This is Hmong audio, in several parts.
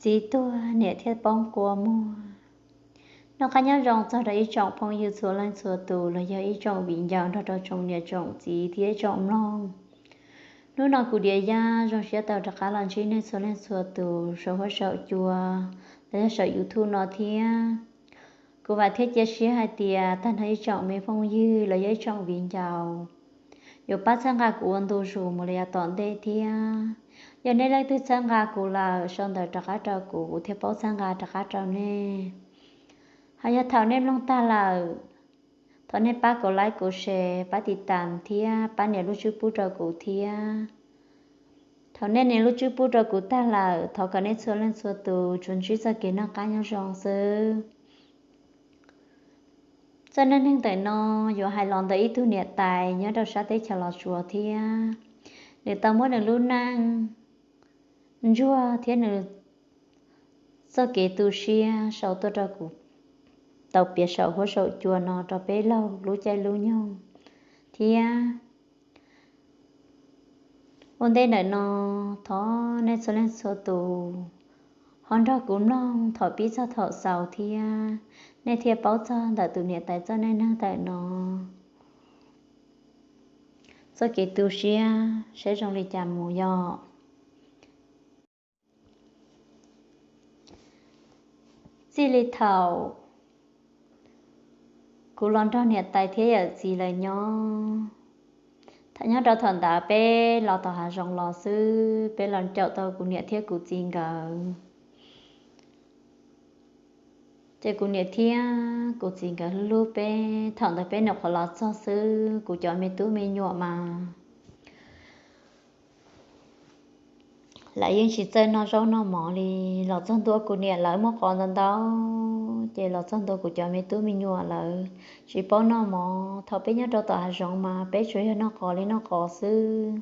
Txiv tuag niam thiaj poob kua muag. Noj qab nyob zoo txog rau ib tsoom phooj ywg txhua leej txhua tus los yog ib tsoom viv ncaus nrog rau tsoom niam tsoom txiv thiab ib tsoom mloog. Hnub no kuv Diav Yaj zoo siab tau rov qab los ntsib nej txhua leej txhua tus saum huab saum cua los yog saum YouTube no thiab. Kuv vam thiab cia siab hais tias tag nrho ib tsoom me phooj ywg los yog ib tsoom viv ncaus yuav pab txhawb nqa kuv ua ntu zus mus li yav tom ntej thiab. Yog nej leej twg txhawb nqa kuv lawm, sau ntawv rov qab rau kuv, kuv thiaj paub txhawb nqa rov qab rau nej. Hos yog thaum nej mloog tag lawm, thov nej pab kuv like, kuv share, pab tiv tam thiab pab nias lub tswb pub rau kuv thiab. Thaum nej nias lub tswb pub rau kuv tag lawm, thov kom nej txhua leej txhua tus tsuas ntsib txoj kev noj qab nyob zoo xwb. Txoj neej neeg ntawm no yuav hais los ntawm ib tug niam tais nyob rau sab teb chaws Los Tsuas thiab. Nws tau muab nws lub neej ntsuag thiab nws txoj kev tu siab sau tuaj rau kuv tau piav saum huab saum cua no rau peb laug lub caij lub nyoog thiab. Ua ntej ntawm no, thov nej txhua leej txhua tus ho nrog kuv mloog thaum pib txog thaum xaus thiab, nej thiaj paub txog ntawm tus niam tais txoj neej neeg ntawm no txoj kev tu siab saib zoo li cas mus yom. Txij li thaum kuv los nrog niam tais thiab yawm txiv lawv nyob, thaum nyob rau thaum ntawd peb los tom hav zoov los xwb, peb los caum tau kuv niam thiab kuv txiv nkawd. Ces kuv niam thiab kuv txiv nkawd hlub hlub peb, thaum ntawd peb nyuam qhuav los txog xwb, kuv cov me tub me nyuam mas lawv yeej tsis txawj noj zaub noj mov li. Los txog ntua kuv niam lawv muaj qos ntau ntau, ces los txog ntua kuv cov me tub me nyuam lawv tsis paub noj mov. Thaum peb nyob rau tom hav zoov mas peb tsuas yog noj qos li noj qos xwb.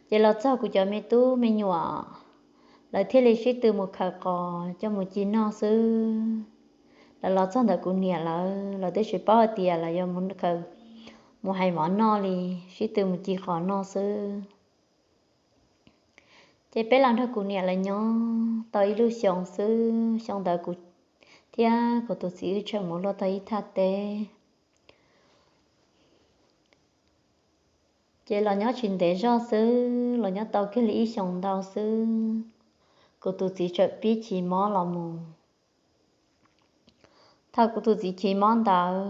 Ces los txog kuv cov me tub me nyuam, lawv thiaj li sib tw mus khaws qos coj mus ci noj xwb. Lawv los txog ntawm kuv niam lawv, lawv twb tsis paub hais tias lawv yuav mus khaws, mus hais mov noj li, sib tw mus ci qos noj xwb. Ces peb los nrog kuv niam lawv nyob tau ib lub xyoo xwb, xyoo ntawd kuv thiab kuv tus txiv wb tseem mus luaj tau ib thaj teb. Ces los nyob tsis ntev zog xwb, los nyob tau kiag li ib xyoos ntau xwb, kuv tus txiv txawm pib chim mob los mus. Thaum kuv tus txiv chim mob ntawd,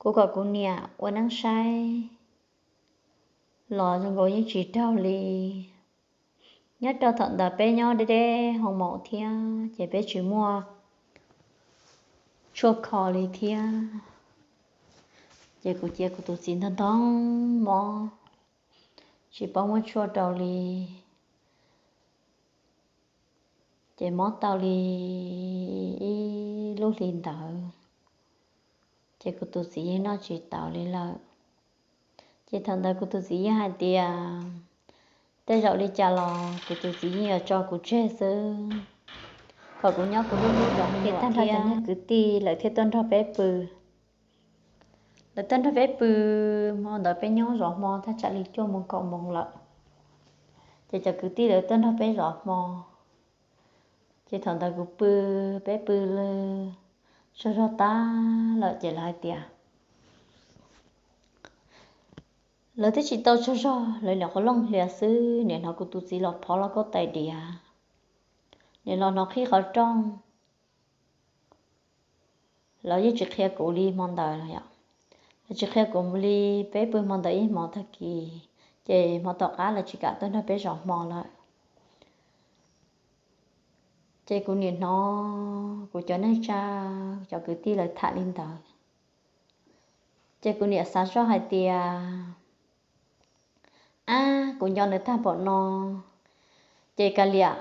kuv kom kuv niam ua neeb saib los zoo nkaus yeej tsis raug li. Nyob rau thaum ntawd peb nyob deb deb hoo maum thiab ces peb tsis muaj tshuaj kho li thiab. Ces kuv cia kuv tus txiv ntog ntog mob, tsis paub muab tshuaj rau li. Ces mob tau li ib lub hli ntawd, ces kuv tus txiv yeej noj tsis taus li lawm. Ces thaum ntawd kuv tus txiv yeej hais tias tej zaum li cas los kuv tus txiv yeej yuav tso kuv tseg xwb, kom kuv nyob kuv lub hlub zov me nyuam. Tag nrho cov niag kwv tij lawv thiaj tuaj nrog peb pw. Lawv tuaj nrog peb pw, hmo ntawd peb nyob zov hmo thaj tsam li cuaj moos kaum moos lawm. Ces cov kwv tij lawv tuaj nrog peb zov hmo. Ces thaum ntawd kuv pw, peb pw tsaug zog tag lawm ces lawv hais tias lawv twb tsis tau tsaug zog, lawv nyuam qhuav looj hlias xwb, nim hnov kuv tus txiv los phov los kauj tais diav, nim los hnov qhib qhov rooj. Lawv yeej tsis qhia kuv li hmo ntawd los yom, lawv tsis qhia kuv li. Peb pw hmo ntawd ib hmos tag kis, ces hmo tom qab lawv tsis kam tuaj nrog peb zov hmo lawm. Ces kuv nim hnov kuv cov neej tsa, cov kwv tij lawv tham li ntawd, ces kuv niam xav zoj hais tias, ab, kuv nco nws tag npaum no, ces kav liam,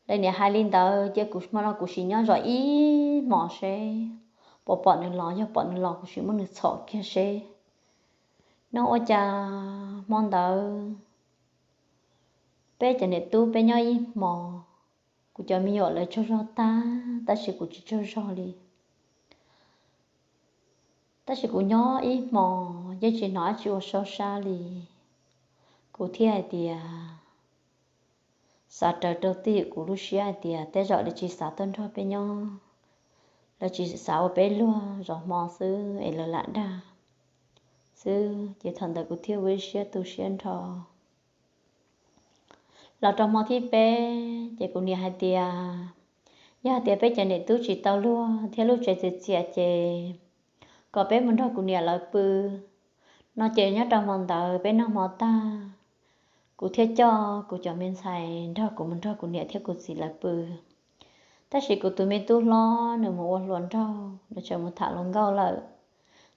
lawv niam hais li ntawd ces kuv hmo no kuv sim nyob zov ib hmos seb puas pom nws los, yog pom nws los kuv sim muab nws txhom kiag seb. No ua cas hmo ntawd peb cov niam tub peb nyob ib hmos, kuv cov me nyuam lawv tsaug zog tag tab sis kuv tsis tsaug zog li. Tab sis kuv nyob ib hmos yeej tsis hnov dab tsi ua saub sab li. Kuv thiaj hais tias xav raws rau twj ywm kuv lub siab hais tias tej zaum lawv tsis xav tuaj nrog peb nyob, lawv tsis xav ua peb luag zov hmo xwb es lawv lam dag xwb. Ces thaum ntawd kuv thiaj ua ib siab tu siab nrho. Los rau hmo thib peb ces kuv niam hais tias, yog hais tias peb cov niam tub tsis tau luag thiab lub tsev txias txias ces kom peb mus nrog kuv niam lawv pw no. Ces nyob rau hmo ntawd peb noj hmo tag, kuv thiaj coj kuv cov me ntxhais nrog kuv mus nrog kuv niam thiab kuv txiv lawv pw. Tab sis kuv tus me tub hlob nws mus ua hluas nraug, nws tseem mus tham hluas nkauj lawm.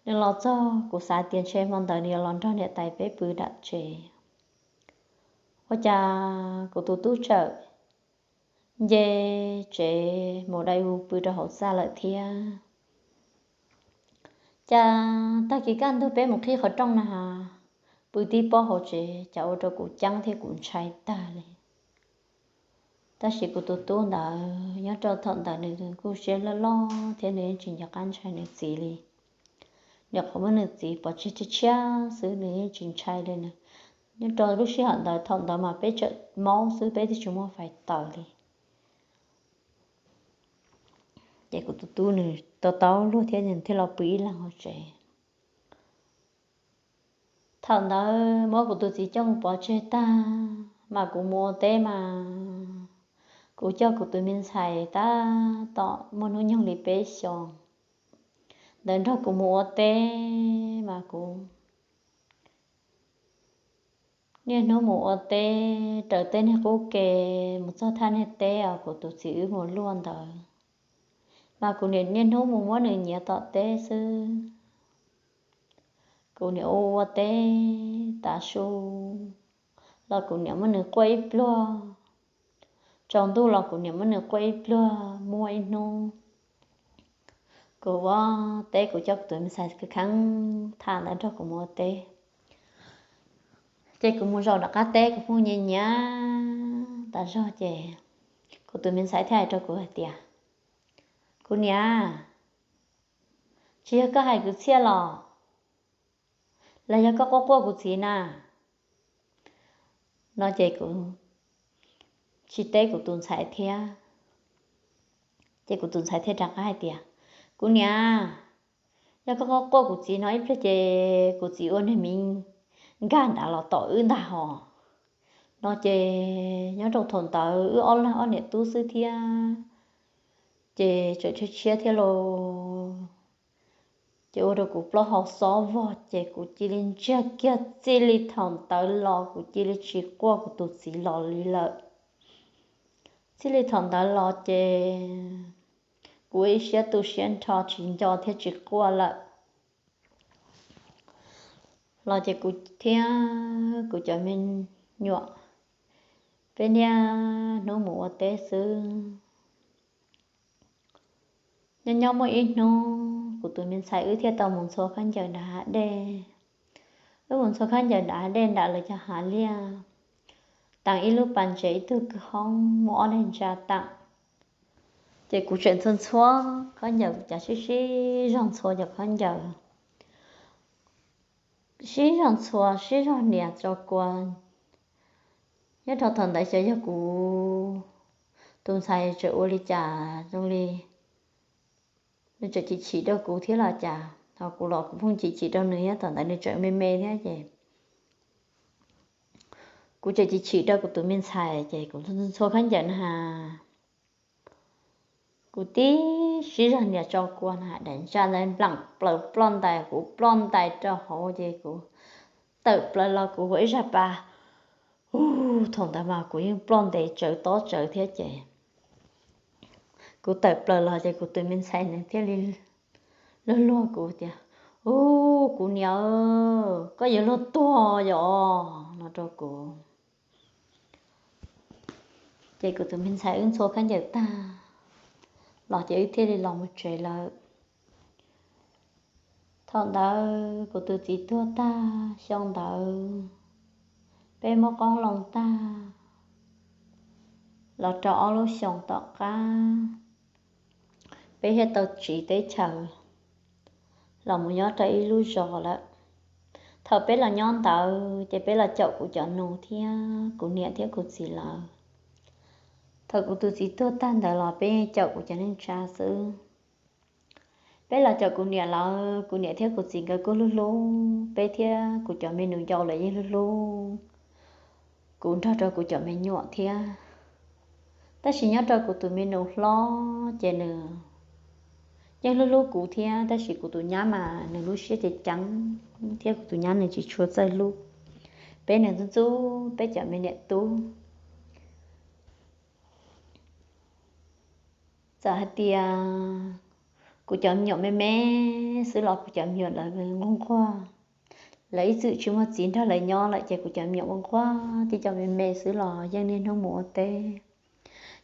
Nws los txog kuv xav tias ntshe hmo ntawd nws yuav los nrog niam tais peb pw nram tsev. Ua cas kuv tus tub txawm nce tsev mus dai u pw rau hauv txaj lawm thiab. Cas tag kis kaj ntug peb mus qhib qhov rooj na, pw tib pob hauv tsev cas ua rau kuv ceeb thiab kuv ntshai tag li. Tab sis kuv tus tub ntawd nyob rau thaum ntawd nws kuj siab loj loj thiab nws yeej tsis nco qab ntshai nws txiv li. Nws qhuav muab nws txiv pov tseg tshiab tshiab xwb nws yeej tsis ntshai li na. Nyob rau lub sij hawm ntawd, thaum ntawd mas peb tseem maub xwb, peb twb tsis muaj fais taws li. Ces kuv tus tub nws tau taub luag thiab nws thiaj los pw ib leeg hauv tsev. Thaum ntawd muab kuv tus txiv coj mus pov tseg tag mas kuv mus ua teb mas kuv coj kuv tus me ntxhais tab tom muaj hnub nyoog li peb xyoos ntawd nrog kuv mus ua teb mas kuv niaj hnub mus ua teb raws tej niag qub ke mus txog thaj niag teb os kuv tus txiv wb mus luaj ntawd. Mas kuv niam niaj hnub mus muab nws nyiav tom teb xwb. Kuv niam ua ua teb tav su los kuv niam muab nws quaj ib pluag, tsaus ntuj los kuv niam muab nws quaj ib pluag. Muaj ib hnub kuv ua teb kuv coj kuv tus me ntxhais kheev tham ntawd nrog kuv mus ua teb. Ces kuv mus zaum nram qab teb kuv pheej nyiav nyiav tas zog ces kuv tus me ntxhais thiaj hais rau kuv hais tias, kuv niam, tsis yog koj hais kwv txhiaj los, los yog koj quaj quaj kuv txiv na? No ces kuv tsis teb kuv tus ntxhais thiab. Ces kuv tus ntxhais thiaj rov qab hais tias, kuv niam, yog koj quaj quaj kuv txiv no ib pliag ces kuv txiv ua niag miv nkag nrad los tom wb ntag hos. No ces nyob rau thaum ntawd wb ob leeg ob niam tub xwb thiab, ces tseem tshiab tshiab thiab los ces ua rau kuv plaub hau xob vog ces kuv cia li ntsiag kiag. Txij li thaum ntawd los kuv cia li tsis quaj kuv tus txiv los li lawm. Txij li thaum ntawd los ces kuv ib siab tu siab nrho tsis nco thiab tsis quaj lawm. Los ces kuv thiab kuv cov me nyuam peb niaj hnub mus ua teb xwb. Nyob nyob muaj ib hnub kuv tus me ntxhais wb thiaj tau mus ntxhua khaub ncaws nram hav dej. Wb mus ntxhua khaub ncaws nram hav dej nram lawv cov hav liaj, teem ib lub pas ntses ib tug kwj hoob muaj ob leeg ntsa teem. Ces kuv tseem ntxhua ntxhua khaub ncaws, cas sib sib zog ntxhua cov khaub ncaws, sib zog ntxhua sib zog nias tso kua. Nyob rau thaum ntawd xyov yog kuv tus ntxhais tseem ua li cas zoo li nws tseem chim chim rau kuv thiab los cas, ho kuv los kuv pheej chim chim rau nws thiab. Thaum ntawd nws tseem me me thiab ces kuv tseem chim chim rau kuv tus me ntxhais ces kuv ntxhua khaub ncaws na, kuv tib sib zog nias tso kua na, daim ntsa ntawd nplam plaws ploj ntais, kuv ploj ntais rau hauv ces kuv tawm plaws los kuv ua ib zaj pas. Ub, thaum ntawd mas kuv yeej ploj ntev tsawv tob tsawv thiab ces kuv tawm plaws los ces kuv tus me ntxhais nws thiaj li luag luag kuv tias, ub, kuv niam, koj yuav luag tuag yom, no rau kuv. Ces kuv tus me ntxhais wb ntxhua khaub ncaws tag los ces wb thiaj li los mus tsev lawm. Thaum ntawd kuv tus txiv tuag tag, xyoo ntawd peb muab qoob loo tag los rau ob lub xyoos tom qab, peb thiaj tau tsiv teb chaws los mus nyob rau ib lub zos lawm. Thaum peb los nyob ntawd ces peb los caum kuv cov nus thiab kuv niam thiab kuv txiv lawv. Thaum kuv tus txiv tuag tag ntawd los peb caum kuv cov neej tsa xwb. Peb los caum kuv niam lawm, kuv niam thiab kuv txiv nkawd kuj hlub hlub peb thiab kuv cov me nus ncau lawv yeej hlub hlub kuv nrog rau kuv cov me nyuam thiab. Tab sis nyob rau kuv tus me nus hlob ces nws yeej hlub hlub kuv thiab, tab sis kuv tus nyab mas nws lub siab ceev ceev thiab kuv tus nyab nws tsis tshua txawj hlub peb, nws ntxub ntxub peb cov me niam tub. Txawm hais tias kuv cov me nyuam me me xwb los kuv cov me nyuam lawv nquag nquag, lawv ib txwm tsis muaj txiv nrog lawv nyob lawm ces kuv cov me nyuam nquag nquag tib co me me xwb los yeej niaj hnub mus ua teb.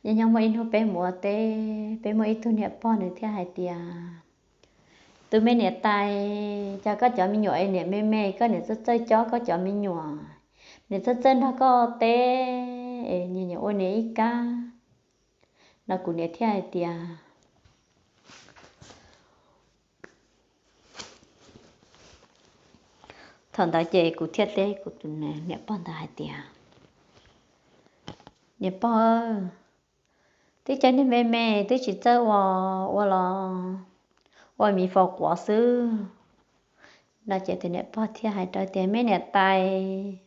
Nyob nyob muaj ib hnub peb mus ua teb, peb muaj ib tug niam pog nws thiaj hais tias, tus me niam tais, cas koj cov me nyuam es niam me me, koj niam txawj txawj cob koj cov me nyuam, niam txawj txawj nrog koj teb es niam ua niam ib kab. No kuv niam thiaj hais tias, thaum ntawd ces kuv thiaj teb kuv tus niam pog ntawd hais tias, niam pog, twb cov niag me me twb tsis txawj ua, ua los ua miv faus quav xwb. No ces tus niam pog thiaj hais rau tias, me niam tais,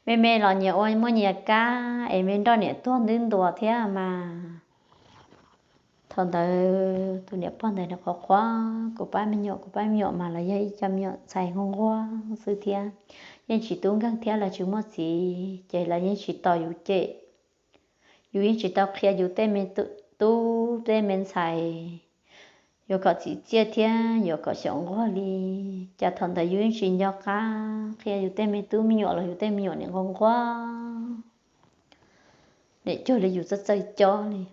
me me los nyias ua muaj nyias kab es me nroj niam tuag ntub ntuas thiab mas. Thaum ntawd tus niam pog ntawd nws qhuav qhuav kuv pab me nyuam, kuv pab me nyuam mas los yog ib co me nyuam ntxhais nquag nquag xwb thiab, yeej tsis tub nkeeg thiab los tsis muaj txiv ces lawv yeej tsis tos yus cem. Yus yeej tsis tau qhia yus tej me tub tej me ntxhais, yuav kom txim txiaj thiab yuav kom xyaum nquag li. Cas thaum ntawd yus yeej tsis nco qab qhia yus tej me tub me nyuam los yus tej me nyuam nim nquag nquag, nim cuag li yus txawj txawj cob li.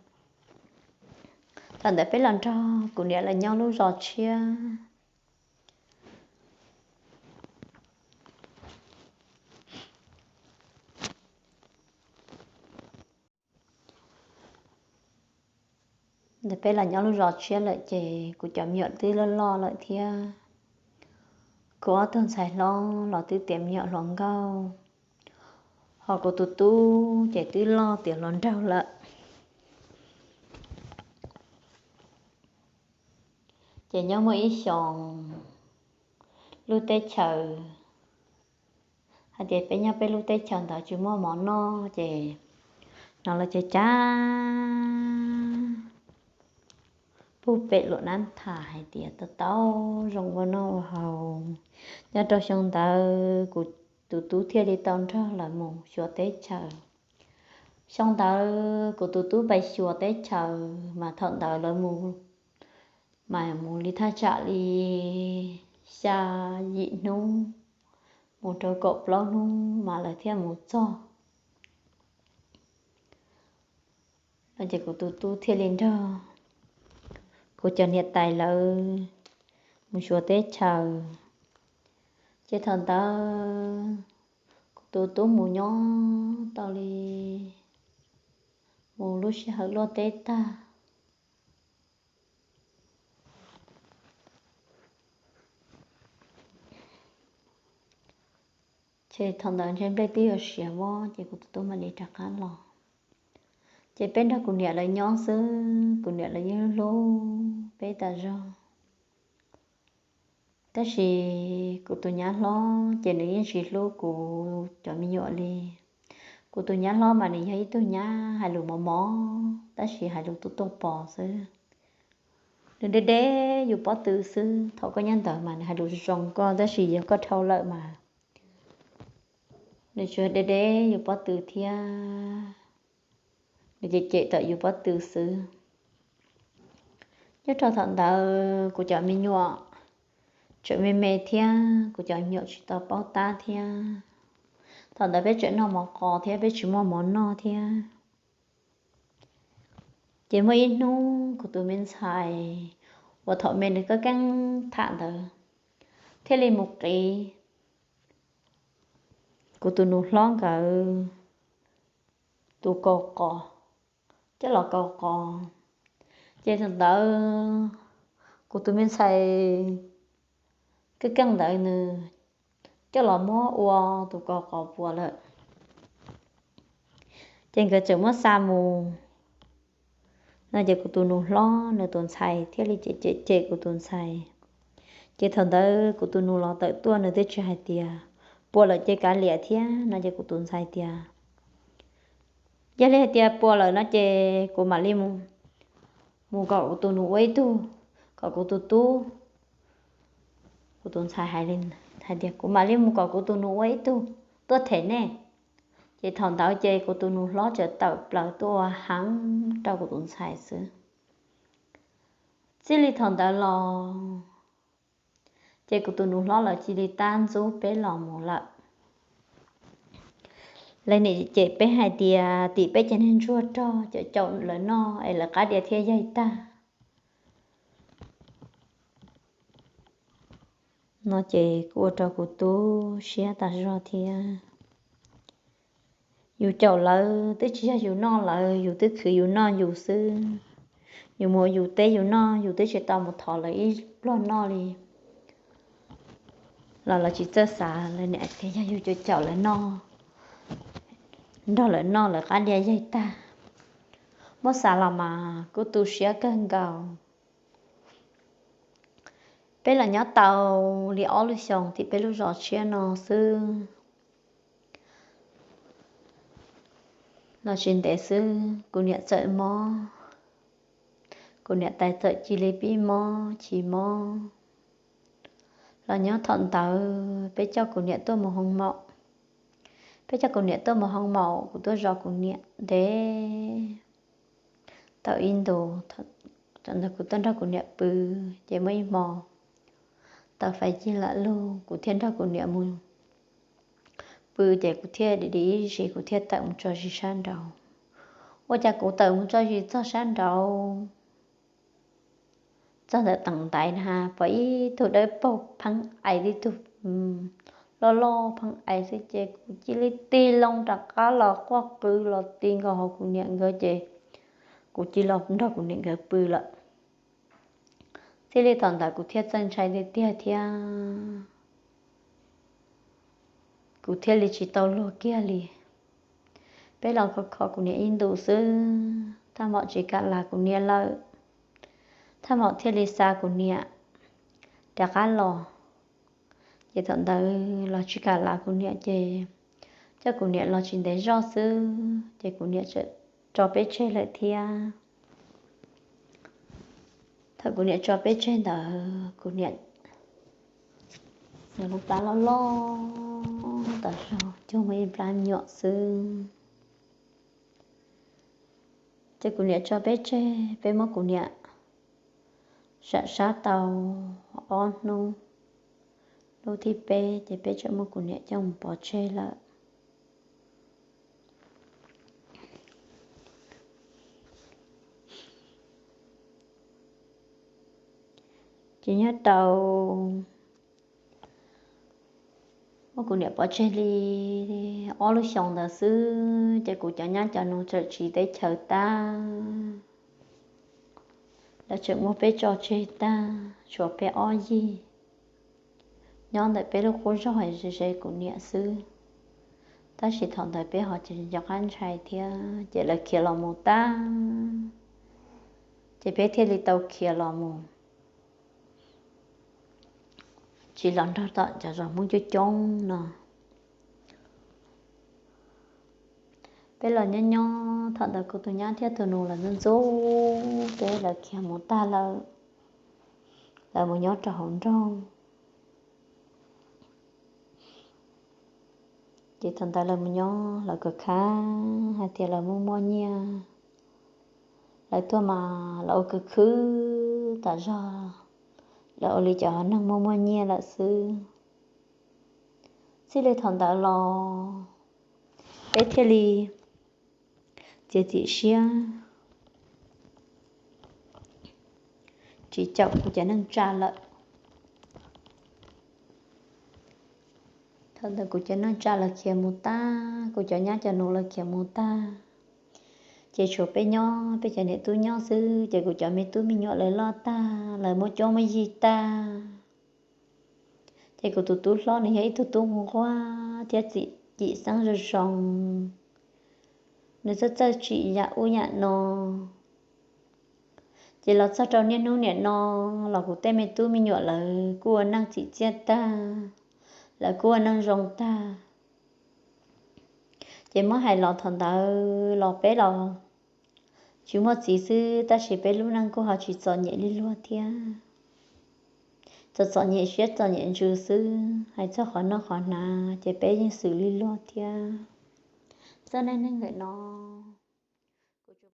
Thaum ntawd peb los nrog kuv niam lawv nyob lub zos tshiab. Ntawm peb los nyob lub zos tshiab lawm ces kuv cov me nyuam twb loj loj lawm thiab. Kuv ob tug ntxhais hlob los twb tiav me nyuam hluas nkauj, ho kuv tus tub ces twb loj tiav hluas nraug lawm. Ces nyob muaj ib xyoos, lub teb chaws, hais tias peb nyob peb lub teb chaws ntawd tsis muaj mov noj ces hnov lawv cov cav pug pem luam nab tham hais tias tau tau zoo ua noj ua haus. Nyob rau xyoo ntawd kuv tus tub thiaj li tau nrog lawv mus xyuas teb chaws. Xyoo ntawd kuv tus tub pais xyuas teb chaws mas thaum ntawd lawv mus, mas mus li thaj tsam li xya yim hnub, mus rau kaum plaub hnub mas lawv thiaj mus txog. No ces kuv tus tub thiaj li nrog kuv cov niam tais lawv mus xyuas teb chaws. Ces thaum ntawd kuv tus tub mus nyob tau li, mus lub sij hawm luaj teb tag, ces thaum ntawd ntshe nplej twb yuav siav vog ces kuv tus tub mam li rov qab los. Ces peb nrog kuv niam lawv nyob xwb, kuv niam lawv yeej hlub peb tas zog. Tab sis kuv tus nyab hlob ces nws yeej tsis hlub kuv cov me nyuam li. Kuv tus nyab hlob mas nws yog ib tug nyab hais lus mos mos tab sis hais lus tuaj tuaj pos xwb. Nws deb deb yus pob tw xwb, thaum koj nyob ntawd mas nws hais lus zoo koj tab sis yog koj dhau lawm mas nws tsuas deb deb yus pob tw thiab, nws cem cem tawm yus pob tw xwb. Nyob rau thaum ntawd kuv cov me nyuam tseem me me thiab, kuv cov me nyuam tsis tau paub tab thiab. Thaum ntawd peb tseem noj mov qos thiab, peb tsis muaj mov noj thiab. Ces muaj ib hnub kuv tus me ntxhais uas thaum me nws keej keej tham ntawd thiaj li mus qiv kuv tus nus hlob nkawd tus kaus qos, coj los kaus qos. Ces thaum ntawd kuv tus me ntxhais keej keej ntawd nws coj los muab ua tus kaus qos puas lawm. Ces nkawd tseem muab xa mus No ces kuv tus nus hlob nws tus ntxhais thiaj li cem cem cem kuv tus ntxhais. Ces thaum ntawd kuv tus nus los tawm tuaj nws twb tsis hais tias, puas lawm ces kav liam thiab no ces kuv tus ntxhais tias, yog li hais tias puas lawm no ces kuv mam li mus kom kuv tus nus ua ib tug, kom kuv tus tub, kuv tus ntxhais hais li, hais tias kuv mam li mus kom kuv tus nus ua ib tug tuaj them nej. Ces thaum ntawd ces kuv tus nus hlob txawm tawm plaws tuaj ua heev rau kuv tus ntxhais xwb. Txij li thaum ntawd los ces kuv tus nus hlob lawv cia li tab ntxub peb los mus lawm. Lawv nim cem peb hais tias tim peb cov niag ntsuag rog cov caum lawv noj es lawv qab diav thiaj yaig tag. No ces kuj ua rau kuv tu siab tas zog thiab. Yus caum lawv twb tsis yog yus noj lawv, yus twb khwv yus noj yus xwb. Yus mus ua yus teb yus noj, yus twb tsis tau mus thov lawv ib pluag noj li. Los lawv tsis txawj xav, lawv nim tias yog yus caum caum lawv noj, nrog lawv noj lawv qab diav yaig tag. Muab xav los mas kuj tu siab kawg nkaus. Peb los nyob tau li ob lub xyoos tim peb lub zos tshiab no xwb. Los tsis ntev xwb kuv niam txawm mob. Kuv niam tais txawm cia li pib mob chim mob. Los nyob thaum ntawd peb coj kuv niam tuaj mus hoo maum. Peb coj kuv niam tuaj mus hoo maum, kuv tuaj zov kuv niam ntev tau ib ntus. Thaum ntawd kuv tuaj nrog kuv niam pw, ces muaj ib hmo tau fais cig lam lug kuv thiaj nrog kuv niam mus pw, ces kuv thiaj dim dim ib zis kuv thiaj tawm mus tso zis sab nraud. Ua cas kuv tawm mus tso zis txog sab nraud, txog ntawm teem ntaiv na pom ib tug dawb paug pheeb ais, ib tug loj loj pheeb ais xwb, ces kuv cia li tig loo rov qab los quaj qw los ti nkaus hauv kuv niam nkawd, ces kuv cia li los nrog kuv niam nkawd pw lawm. Txij li thaum ntawd kuv thiaj txawj ntshai tiag tiag thiab kuv thiaj li tsis tau luag kiag li. Peb los kho kho kuv niam ib ntus xwb, thaj maum tsis kam lav kuv niam lawm, thaj maum thiaj li xa kuv niam rov qab los. Ces thaum ntawd los tsis kam lav kuv niam, ces coj kuv niam los tsis ntev zoj xwb ces kuv niam tso peb tseg lawm thiab. Thaum kuv niam tso peb tseg ntawd kuv niam nws lub plab loj loj tas zog, cuag muaj ib plab nyuam xwb. Ces kuv niam tso peb tseg, peb muab kuv niam sam sab tau ob hnub, hnub thib peb ces peb tseem muab kuv niam coj mus pov tseg lawm. Ces nyob tau muab kuv niam pov tseg li ob lub xyoos ntawd xwb ces kuv cov nyab cov nus txawm tsiv teb chaws tag, lawv tseem muab peb tso tseg tag, tshuav peb ob yig nyob ntawm peb lub qub zog ze ze kuv niam xwb. Tab sis thaum ntawd peb ho tsis nco qab ntshai thiab ces lawv khiav los mus tag, ces peb thiaj li tau khiav los mus, tsis los nrog tom cov zos Hmoob coob coob no. Peb los nyob nyob thaum ntawd kuv tus nyab thiab tus nus lawv ntxub ntxub peb, lawv khiav mus tag lawm, lawv mus nyob rau hauv nroog. Ces thaum ntawd lawv mus nyob lawv khav khav hais tias lawv muaj muaj nyiaj, lawv tuaj mas lawv ua khwv khwv tas zog, lawv ua li cov neeg muaj muaj nyiaj lawm xwb. Txij li thaum ntawd los peb thiaj li txiav txim siab tsis caum kuv cov neej tsa lawm. Thaum ntawd kuv cov neej tsa lawv khiav mus tag, kuv cov nyab cov nus lawv khiav mus tag, ces tshuav peb nyob, peb cov niam tub nyob xwb, ces kuv cov me tub me nyuam lawv loj tag, lawv muaj cuab muaj yig tag. Ces kuv tus tub hlob nws yog ib tug tub nquag thiab txim cim xeeb zoo zoo, nws txawj txawj tsim yam ub yam no. Ces los txog rau niaj hnub niam no los kuv tej me tub me nyuam lawv kuj ua neej txim txiaj tag, lawv kuj ua neej zoo tag. Ces muab hais los thaum ntawd los peb los tsis muaj txiv xwb, tab sis peb lub neej kuj ho tsis txom nyem li luag thiab. Txom txom nyem siab txom nyem ntsws xwb, hais txog qhov noj qhov hnav ces peb yeej xws li luag thiab. Txoj neej neeg ntawm no